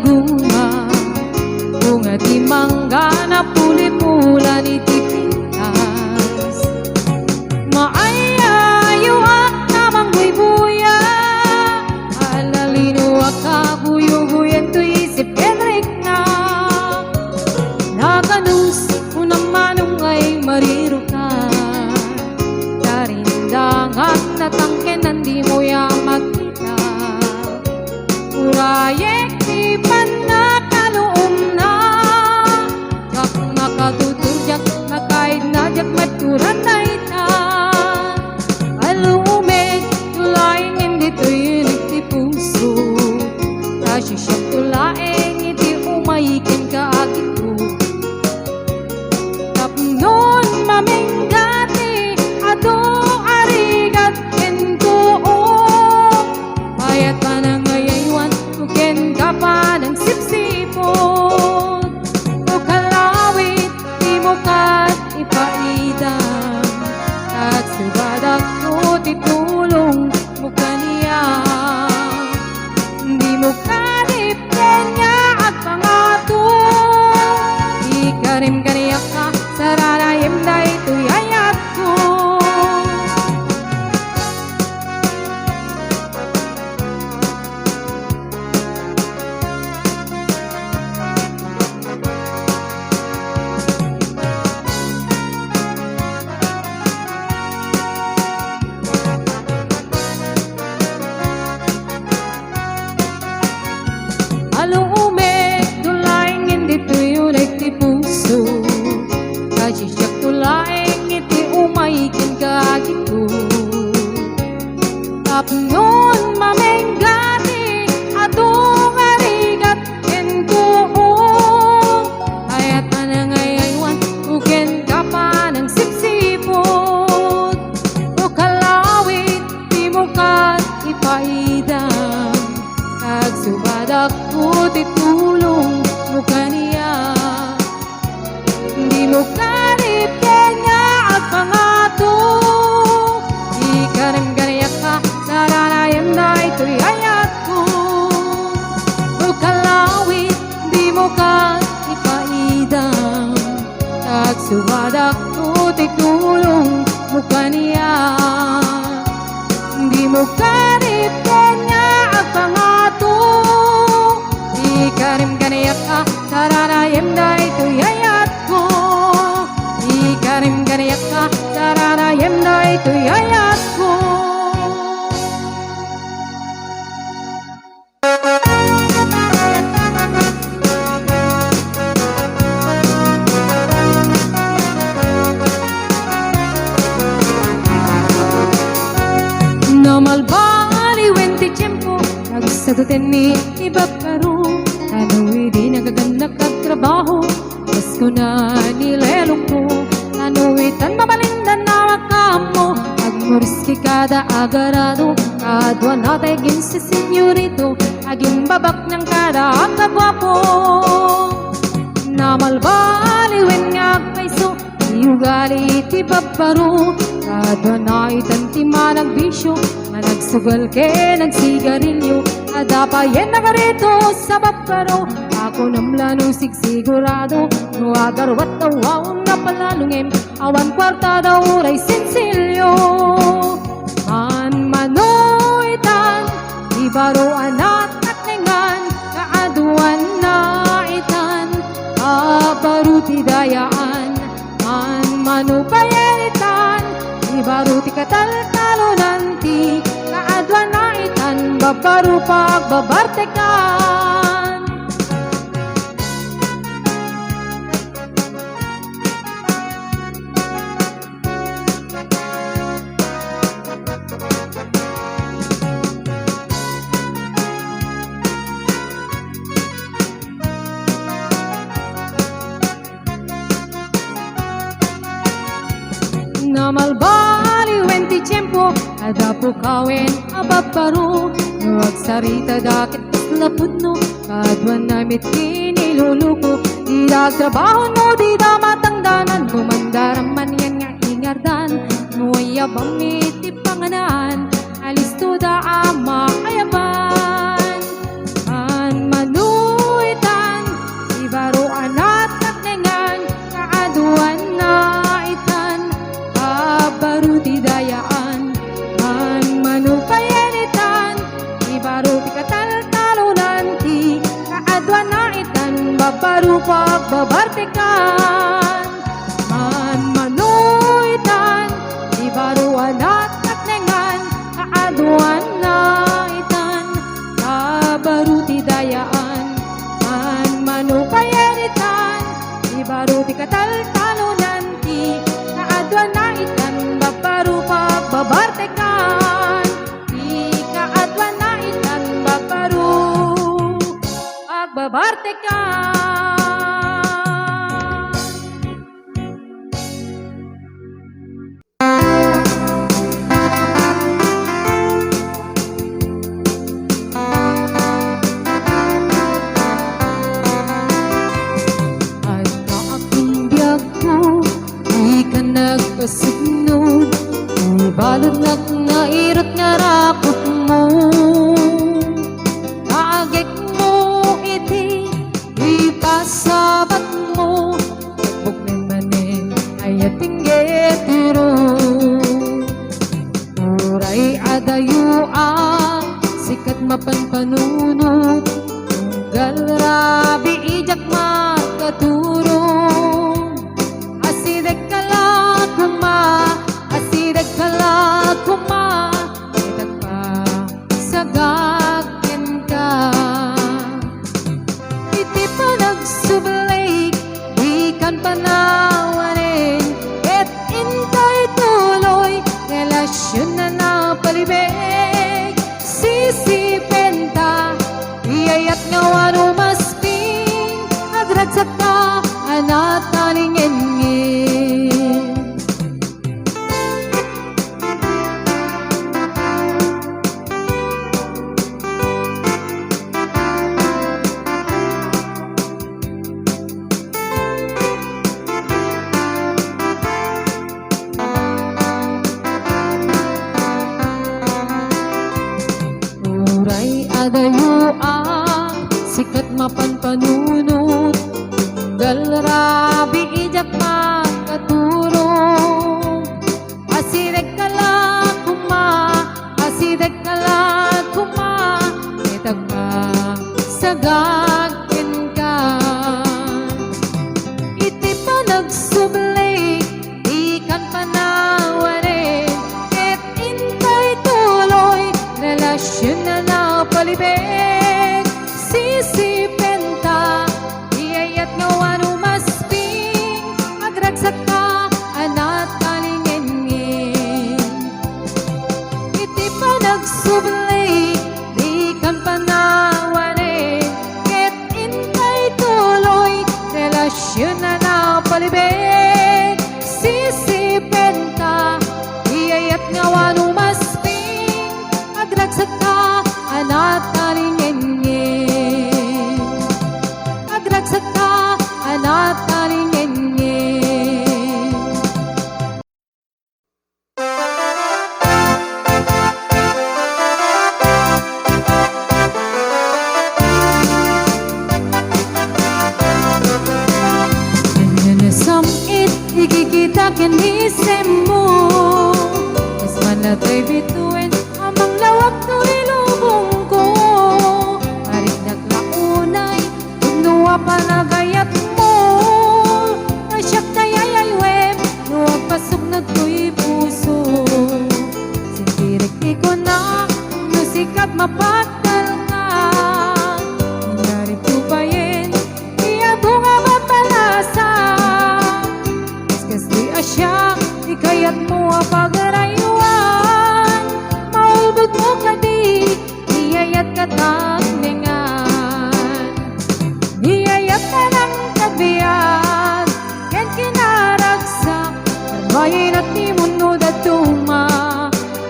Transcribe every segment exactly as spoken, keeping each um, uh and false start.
guma, bunga ti mangga, napulipula ni ti pintas. Maay-ayo a mangbuybuyag, alalino a kabuyobuyan toy isip ken rikna. Naganus, unam manong ay marirukan. Darindangan, natangkenan, dimo ya makita. Urayek ti pannakaluomna, diak makatutur, diak makaidna, diak madturan dayta. Alumek, tulaengen ditoy uneg ti puso. Ta siakto laeng iti umay kenka, agitko. Tapnon mamengga ti adu a rigat ken tuo. Payat panangayaywan, ken kapanang sipsipot. O kalawit, dimo ket ipaidam, agsubadak no ti tulong mo kaniak. Dimo kadipten nga agpangato. Ikarim kaniak a saranaem daytoy ayatko. Alumek, tulaengen ditoy uneg ti puso. Ta siakto laeng iti umay kenka, agitko. Tapnon mamengga ti adu a rigat ken tuo. Payat panangayaywan, ken kapanang sipsipot. O kalawit, dimo ket ipaidam, agsubadak no ti tulong mo kaniak. Dimo kadipten nga agpangato. Ikarim kaniak a saranaem daytoy ayatko. O kalawit, dimo ket ipaidam, agsubadak no ti tulong mo kaniak. Dimo kadipten nga agpangato. Ikarim kaniak a saranaem daytoy ayatko. Ikarim kaniak a saranaem daytoy ayatko. Namalbaliwen ti tiempo, nagsadutenni ti babbaro, tano idi nagagannak agtrabaho, kas kuna ni lelongko, tano itan mabalindan a makaammo, agmuriski kada agarado, kaduana ti aginsisenyorito, agimbabaknang kada akaguapo. Namalbaliwen nga agpayso, ti ugali ti babbaro, kaduana itan ti managbisio, managsugal ken nagsigarilio, adda payen nagarito sa babbaro, a kunam la no sigsigurado, no agaruat a waon a palalongem, awan kuartada uray sensilio. Manmano itan, ti baro a nataknengan, kaaduanna itan, a baro ti dayaan, Manmano payen itan, ibaro ti katalkalonan ti kaaduanna itan, babbaro pagbabartekan. Namalbaliwen ti tiempo, adda pukawen a babbaro, no agsaritada ket kasla pudno, kaduana met kiniluluko, dida agtrabaho no dida matangdanan, no mandaram man yan nga ingardan, no ayabam iti panganan, alistoda a maayaban. Manmano Babbaro pagbabartekan, manmano itan, di baro a nataknengan, kaaduanna itan, ta baro ti dayaan, manmano payen itan, di baro ti kataltalonan, ti kaaduanna itan, babbaro pagbabartekan, ti kaaduanna itan, babbaro pagbabartekan. Adda a biagko, dika nagpasupno, ibaludnak nga irut nga rakupmo. Kaagekmo iti ipasabatmo, buknen manen ay atinggetiro. Uray adayo a sikat mapanpanunot, tunggal rabii diak makaturong. Asidegka la koma, asidegka la koma, ket agpasagak kenka. Iti panagsubli, dikan panawanen, ket intoy tuloy, relasion a napalibek. Sisipenta, iyayat nga wano masping, agragsatta a natalingenngen. Uray adayo a sikat mapanpanunot, tunggal rabii diak makaturong. Asidegka la koma, asidegka la koma, ket agpasagak kenka. Iti panagsubli, dikan panawanen, ket intoy tuloy, relasion a napalibek. Sisipenta, iyayat nga wano masping, agragsatta a natalingenngen. Iti panagsubli, dikan panawanen, ket intoy tuloy, relasion a napalibek. Sisipenta, iyayat nga wano masping, agragsatta a natalingenngen. Agragsatta a natalingenngen. Ania nga sam-it, ikikita ken ni semmo. Kas manatay bituen, amang lawag to ilubongko. Arignak la unay, no a panagayatmo. Ay siak tay ay-aywem, no agpasuknod toy puso. Sintirik ti kuna, no sika mapagtalka. Inarigto payen, ti adu nga mabalasa. Kas di a siak, ti kayatmo a pagaraywan. Maulbodmo kadi, iyayat kataknengan. Iyayat a nangkabiag, ken kinaragsak, arbayen a ti munno dadduma.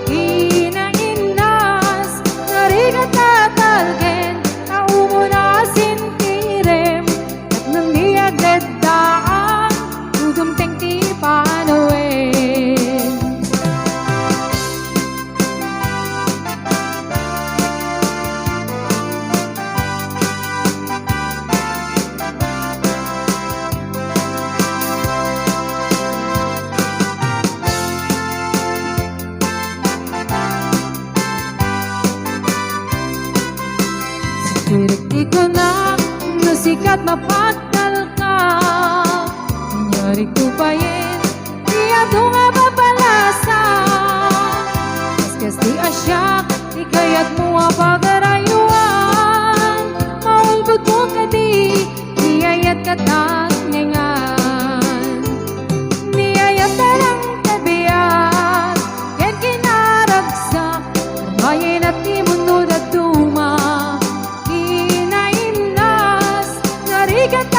Kinainnas, narigat a talgen, ta umuna sintirem, tapno ni agdeddaang, dudumteng ti panawen. mapagtalka. Inyarigto payen ti adu nga babalasa. Kaskas ti a siak ti kayatmo a pagarayoan. Maulbodmo kadi ti ayat ket agnengan. Ni ayat a lang ti biag ken kinaragsak. Mayen a ti mundo dadduma. Kinainnas, narigat a